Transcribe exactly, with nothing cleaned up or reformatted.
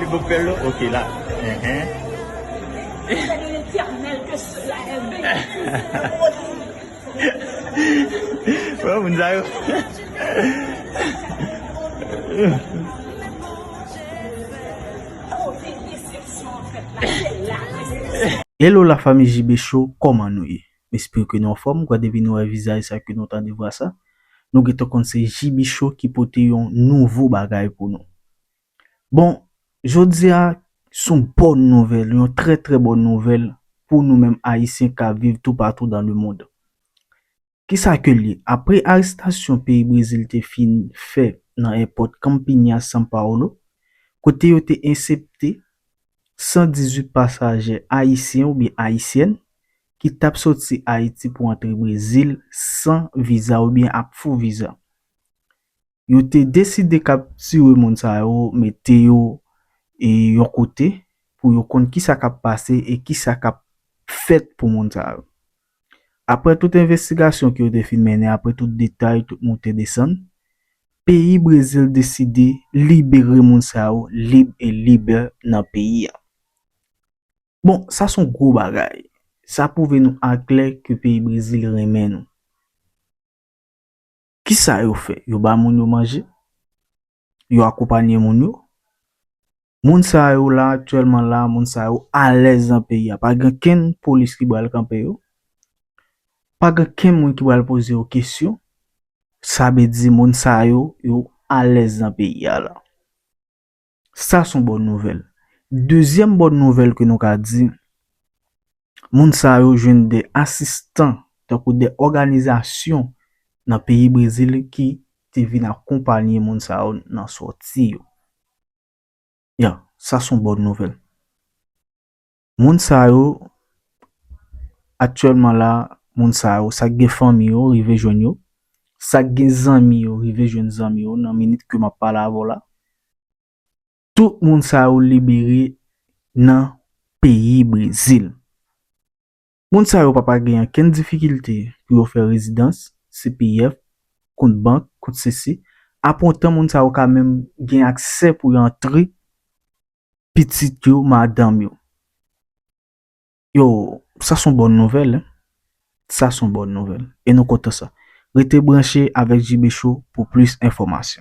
Pou fè l, ok, la. Enhen. Wè, moun sa yo. Hello la fanmi J B Show, kòman nou ye? M espere ke nou anfòm, kwa depi nou wè vizaj sa ke nou tande vwa sa, nou gentan konn se J B Show ki pote yon nouvo bagay pou nou. Bon, jodi a, se yon bòn nouvèl, yon trè trè bòn nouvèl pou nou menm Ayisyen k ap viv toupatou dans le monde. Kisa ke l ye? Apre arestasyon peyi Brezil te fin fè nan èpòt Campinas, São Paulo, kote yo te ensepte san dizuit pasaje ayisyen oubyen ayisyèn ki t ap soti Ayiti pou antre Brezil san viza oubyen ak fo viza. Yo te deside kaptire moun sa yo, mete yo e yon kote pou yo konn kisa k ap pase e kisa k ap fèt pou moun sa yo. Apre tout envestigasyon ke yo te fin mennen, apre tout detay, tout monte desann, peyi Brezil deside libere moun sa yo lib e libè nan peyi a. Bon, sa se yon gwo bagay. Sa pwouve nou aklè ke peyi Brezil renmen nou. Kisa yo fè? Yo ba moun yo manje? Yo akonpanye moun yo? Moun sa yo la, aktyèlman la, moun sa yo alèz nan peyi a. Pa gen kenn polis ki pral kanpe yo. Pa gen kenn moun ki pral poze yo kesyon. Sa vle di moun sa yo, yo alèz nan peyi a la. Sa se yon bòn nouvèl. Dezyèm bòn nouvèl ke nou ka di, moun sa yo jwenn de asistan, tankou de òganizasyon nan peyi Brezil ki te vin akonpanye moun sa yo nan sòti yo. Ya, sa se yon bòn nouvèl. Moun sa yo, aktyèlman la, moun sa yo, sa k gen fanmi yo, rive jwenn yo. Sa k gen zanmi yo, rive jwenn zanmi yo nan minit ke m ap pale avè w la. Tout moun sa yo libere nan peyi Brezil. Moun sa yo pa pa gen okenn difikilte pou yo fè rezidans, C P F, kont bank, kont sesi. Apre yon tan, moun sa yo ka menm gen aksè pou yo antre pitit yo, madanm yo. Yo, sa se yon bòn nouvèl, hein. Sa se yon bòn nouvèl. E nou kontan sa. Rete branche avèk J B Show pou plis enfòmasyon.